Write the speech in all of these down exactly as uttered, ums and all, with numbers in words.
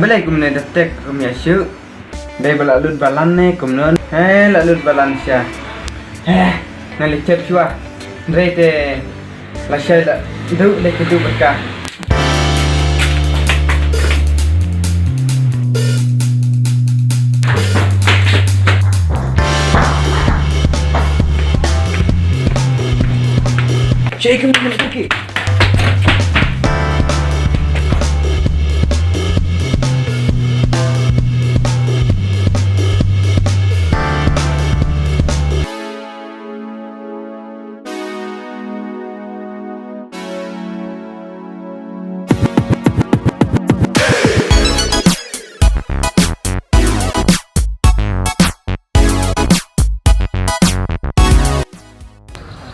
Balei kumne da tek kum ïa shu. Dei ba la lut balan ne kumno. He la lut balan sha. He na li chep shwa. Dei te la shai la du le ke du ka. Shake him in the cookie.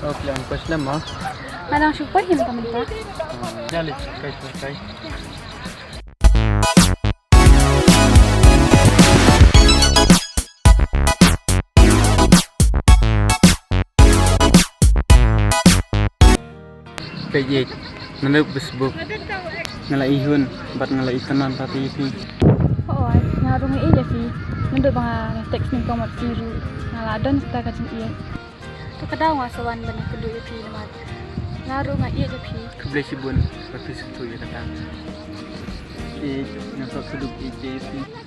Okay, ang question mo. Manang super him ka mynta. Dali, kai, kai. Page eight. Naduh Facebook nga la ihun bad nga la itanan pati iti. Oh, nga rung i ya fi. Naduh ba nga text ni komat fi ru. Nga la don sta ka jin i. To ka daw nga sa wan ban ïakynduh ïa phi namar nga ruh nga ïeit ïa phi. Khublei shibun ba phi sngewthuh ïa kata. Ïeit, nga sa khublei ïeit ïa phi.